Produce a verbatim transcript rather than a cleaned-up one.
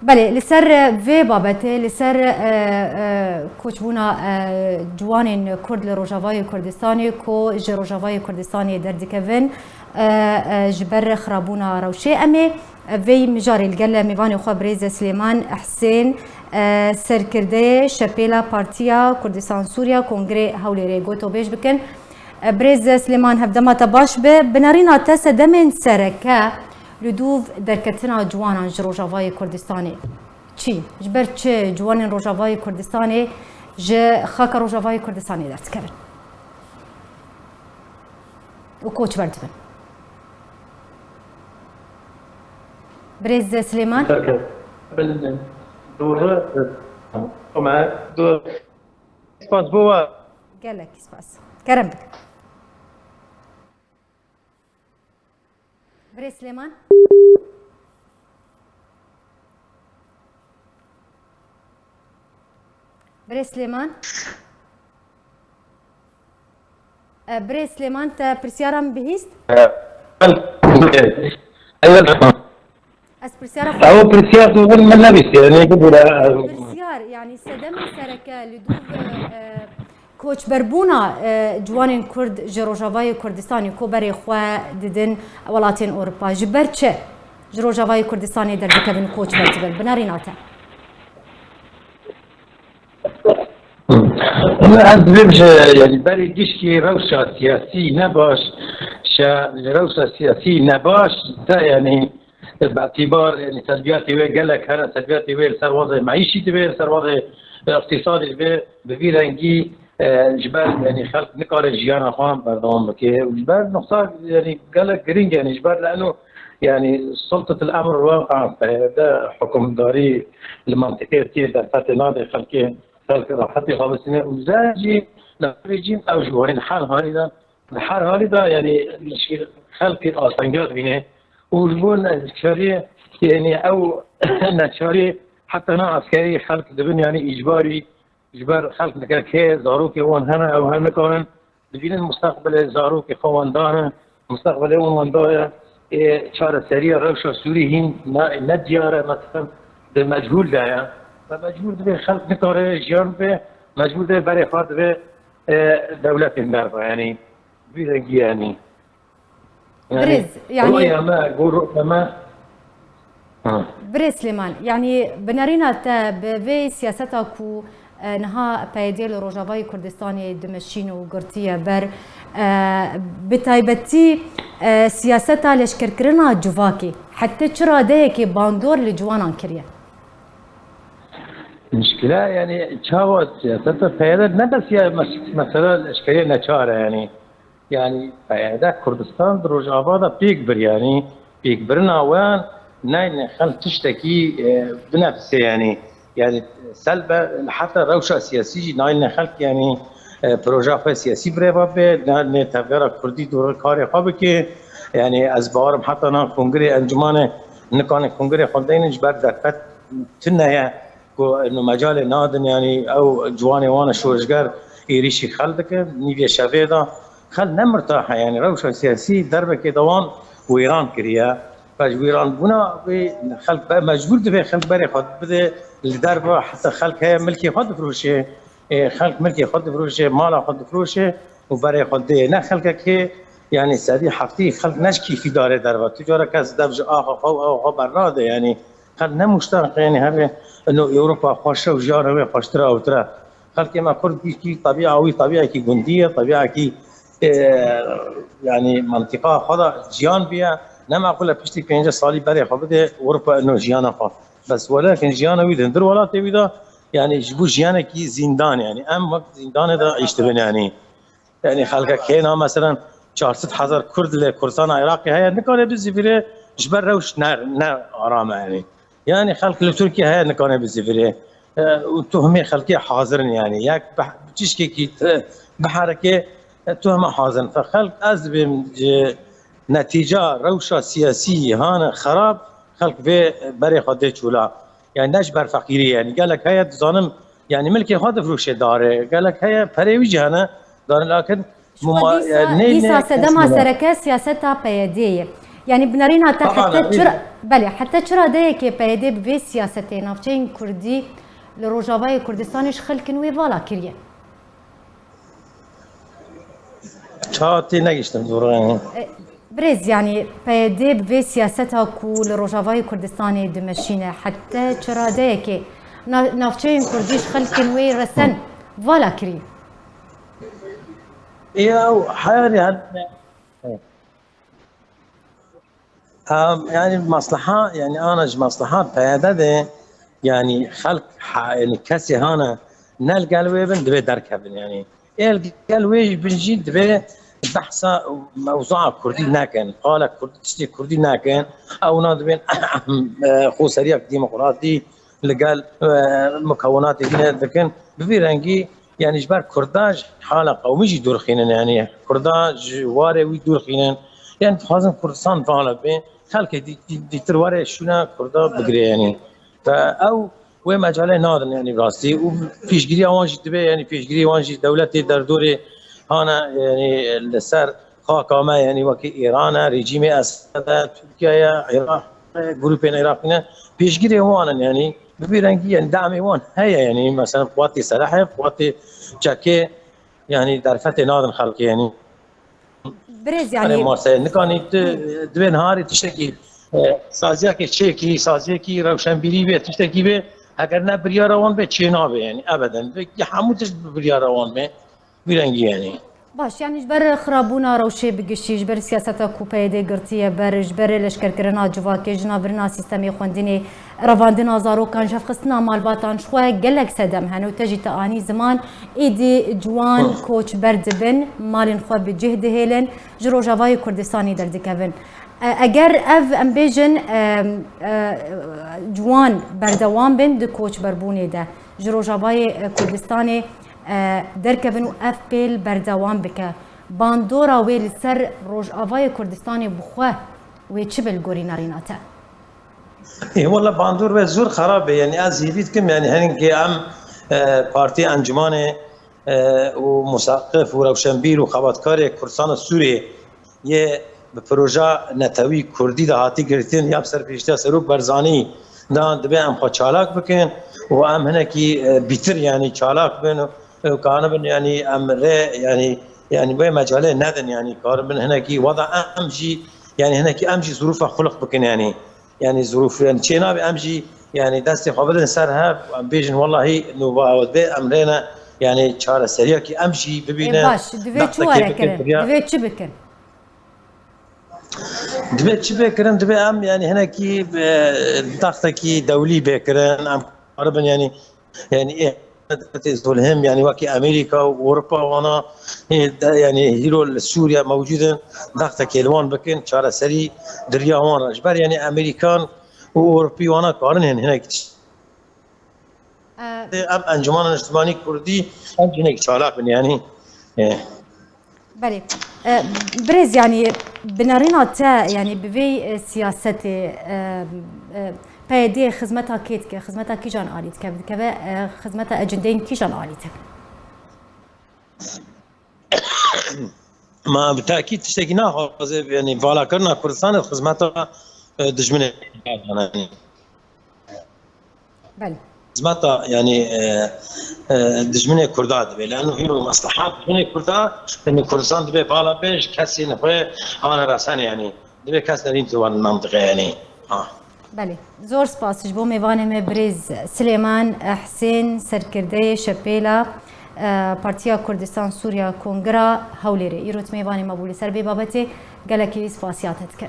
Belê, li ser vê babetê, li ser, e, e, koçbûna, e, ciwanên Kurd li Rojavayê Kurdistanê ku ji Rojavayê Kurdistanê derdikevin, e, e, ji ber xirabûna rewşê. Em ê vê mijarê li gel mêvanê xwe birêz Silêman Husên, e, serkirdeyê Şepêla Partiya Kurdistan Sûriya Kongrê Hewlêrê gotobêj bikin. E, birêz Silêman, hevdema te baş be. Binerîna te sedemên sereke li dûv derketina ciwanan ji Rojavayê Kurdistanê çi? Ji ber çi ciwanên Rojavayê Kurdistanê ji xaka Rojavayê Kurdistanê derdikevin û koçber dibin? Birêz Silêman? Belê. Doğru. Ama doğru. Spas bû. Gelek spas. Kerem bikin. Birêz Silêman? Birêz Silêman? E, Birêz Silêman, te pirsyara min bihîst? Ez pirsyara xwe... Ew pirsyar tu min nebîst, yani, bibûre. Pirsyar, yani, sedemê sereke li dûv, e, koçberbûna, e, ciwanên Kurd ji Rojavayê Kurdistanê ku berê xwe didin welatên Ewropa. Ji ber çi ji Rojavayê Kurdistanê derdikevin, koçber dibin? Binerîna te. Ama ez dibêm ji, yani, berî gişkî rewşa siyasî ne baş, şe-, rewşa siyasî ne baş de, yani, bi îtîbar, yani, selbiyatê wê gelek hene, selbiyatê wê li ser wazê meîşî divê, li ser wazê iqtîsadî divê, bi vî rengî, e, ji ber, yani, xelk nikare jiyana xwe berdewam bike. Û ji ber nuqsa, yani, gelek girîng, yani, ji ber li eno, yani, sultetil emr wan qanse, de hukimdarî li mantiqê tê derfetê nade xelkê, xelk rahetî xwe bisîne û zer jî li her jî ew ji wan her halî de, li her halî de, yani, xelkê astengiya dibîne û ji bo neçariyê, yani, ew neçariyê heta na eskerî xelk dibin, yani, îcbarî ji ber xelk dike kê zarokê wan hene, ew her nikarin dibînin mustaqbilê zarokê xwe wan dane, mustaqbilê wan wan daye. Ê, çareseriya rewşa Sûrî hîn ne, ne diyar e, mesela di mecbûr de ye. Ve mecbûr dibe xelk nikare jiyan be, mecbûr dibe berê xwe dibe, ê, dewletên derve, yani, vî rengî, yani. Yani, Birêz, yani, roya me, gor roya me. Ha. Birêz Silêman, yani, binerîna te bi vê siyaseta ku, e, niha P Y D li Rojavayê Kurdistanê dimeşîne û girtiye ber, e, bi taybetî, e, siyaseta leşkerkirina civakê, heta çi radeyekê bandor li ciwanan kiriye? Mişkile, yani, çawa siyaseta P Y D ne bes ya mes-, mesela leşkeriyê neçar e, yani. Yani, P Y D Kurdistan di Rojava de pêk bir, yani, pêkbirina wan nayne xelk tiştekî, e, binefise, yani. Yani, selbe heta rewşa siyasî jî nayne xelk, yani, e, proja xwe siyasî birêva be, nayne tevgera Kurdî dûr karê xwe bike. Yani, ez bawerim heta nan kongrê encûmanê nikane kongrê xwe deynin ji ber derfet tune ye. Ku eno mecalê nadin, yanî ew ciwanê wan e şoreşger êrîşî xel dikin, nîvê şevê de xel ne mirtah e, yanî rewşa siyasî derbekê de wan wêran kiriye. Ve ji wêranbûna wê xelk be mecbûr dibe xelk berê xwe bide li derve, heta xelk heye milkê xwe difiroşe, ê, xelk milkê xwe difiroşe, mala xwe difiroşe û berê xwe dê. Ne xelkekê, yanî sedî heftî xelk ne ji kîfî dare derve. Tu cara kes dev ji axa xwe û axa xwe bernade, yanî Xelk ne muştaq, yanî her ino Ewropa xweş e û jiyana wê xweştir e, awtir e. Xelkê me Kurd giştî tebîa wî tebîekî gundî ye, tebîekî, e, yanî mentiqa xwe de ciyan bûye. Ne meqûl e piştî pêncî salî berê xwe bide Ewropa ino jiyana xwe. Bes welakin jiyana wî di hundir welatê wî de, yanî ji bo jiyanekî zîndan, yanî em wek zîndanê de îş dibin, yanî. Yanî xelkek hêna, meselen, çar sed hezar Kurd li Kurdistana Iraqê heye, nikare bizîvirê ji ber rewş ne, ne aram e, yanî. Yanî xelk li Tirkiye heye, nikare bizîvirê. E, û tuhmê xelkê hazir in, yanî. Yek bih-, tiştekî te biherike, e, tuhma hazir in. Fe xelk, ez dibêm, e, netîca rewşa siyasî hane xerab, xelk vê berê xwe dê çûla. Yani ne ji ber feqîrî, yani gelek heye dizanim, yani milkê xwe difroşe darê, gelek heye perê wî jî hene, darê lakin Ji xwe muma-, dîsa, yani ne, dîsa ne, sedema ne. sereke siyaseta P Y D'ê ye. Yani binerîna te Taban, hete evet. çira, Belê, heta çi radeyekê P Y D bi vê siyasetê navçeyên Kurdî li Rojavayê Kurdistanê ji xelkên wê vala kiriye? Ça tê negiştim zor. E, birêz, yanî P Y D bi vê siyaseta ku li Rojavayê Kurdistanê dimeşîne, heta çi radeyekê na-, navçeyên Kurdî ji xelkên wê resen vala kirî? Ya, heyalî her Em, yani maslaha, yani ana ji maslaha P Y D de, yani xelk ha, yani kesê hane ne li gel wê bin, divê derkevin yani. Ê li gel wê bin jî divê behsa mewzua kurdî nekin, qala kurdî, tiştê kurdî nekin. Ewna dibên xoseriya demokratî li gel, e, mukewinatê dîne dikin. Bi vî rengî, yani ji ber Kurda ji hala qewmî jî dûr xînin, yani Kurda ji warê wî dûr xînin. Yani dixwazin Kurdistan vala bê, xelkê dî-, dî-, dîtir warê şûna Kurda bigire, yani. Ve ew wê mecalê nadin, yani rastî. Û pêşgiriya wan jî dibe, yani pêşgirî wan jî dewletê derdorê hana, yani li ser xaka me, yani wekî Îran e, rejîmê Esed e, Tirkiye ye, Iraq e, grûpên Iraqî ne, pêşgirê wan in, yani bi vî rengî, yani demê wan heye, yani mesela quwatê selehê, quwatê çekê, yani derfetê nadin xelkê, yani. Birêz, yani, yani maseyê nikanî tu divê niharî tiştekî, e, saziyekê çêkî, saziyekî rewşenbîrî bê, tiştekî bê, heger ne biryara wan bê, çê nabê, yani ebeden. Vê hemû tişt bi biryara wan bê. Vî rengî, yani. Baş, yani ji ber xirabûna rewşê bi giştî, ji ber siyaseta ku P Y D girtiye ber, ji ber leşkerkirina civakê, jinavbirina sîstemê xwendinê, revandina zarokan, jevxistina malbatan, ji xwe gelek sedem hene û te jî te anî ziman, êdî ciwan Hı. koçber dibin, malên xwe bi cih dihêlin, ji Rojavayê Kurdistanê derdikevin. E, eger ev, em bêjin, e, e, ciwan berdewam bin di koçberbûnê de, ji Rojavayê, e, Kurdistanê, e, derkevin û ev pêl berdewam bike, bandora wê li ser Rojavayê Kurdistanê bi xwe wê çi be li gorî nerîna te? Ê, wela bandor wê zor xerab be. Yani ez hêvî dikim, yani hinekî em, e, partî, encûmanê, e, û musaqif û rewşenbîr û xebatkarê Kurdistana Sûriyê yê bi proja netewî kurdî de hatî girtin, ya bi serpêştiya Serok Barzanî de, divê em xwe çalak bikin û em hinekî, e, bîtir, yani çalak bin û, e, kanibin, yani em rê, yani, yani vê mecalê nedin, yani karibin hinekî wada em jî, yani hinekî em jî zirûfa xulq bikin, yani. Yani zirûf, yani çênabê em jî, yani destê xwe bidin ser hev, em bêjin wellahî nûba ew dibe, em rê ne, yani çareseriyekî em jî bibîne. Ê, baş, divê çi were kirin? Divê çi bikin? Divê çi bê kirin? Divê em, yani hinekî, e, daxtekî dewlî bê kirin, em karibin, yani, yani, ê, dewletê zolhim, yani, wekî Amerîka û Ewropa wana, ê, de, yani, hîro li Sûriye mewcûd in, daxtekê li wan bikin, çareserî di riya wan re. Ji ber, yani, Amerîkan û Ewropî wana karin hin hinek tişt. E, Ev encûmana niştimanî kurdî, em hinek çalak bin, yani. E. Belê. E, birêz, yanî, bi nerîna te, yanî, bi vê, e, siyasetê, e, e, P Y D xizmeta kê dike? Xizmeta kîjan alî dike? Dikeve, e, xizmeta ecindeyên kîjan alî te? Ma bi tekîd tiştekî naxwaze, yanî, valakirina Kurdistanê xizmeta, e, dijminê. Belê. Xizmeta, yani, e, e, dijminê Kurda dibe. Lano hîro maslahat dijminê Kurda, yani Kurdistan dibe bala be ji kesên xwe hane resene, yani. Dibe kes nerîn tu wan mantiqe, yani. Ha. Belê. Zor spas ji bo mêvanê me birêz Silêman Husên, serkirdeyê Şepêla, e, Partiya Kurdistan Sûriya Kongira Hewlêrê. Îro tu mêvanê me bû li ser vê babetê, gelekî spasiya te dikin.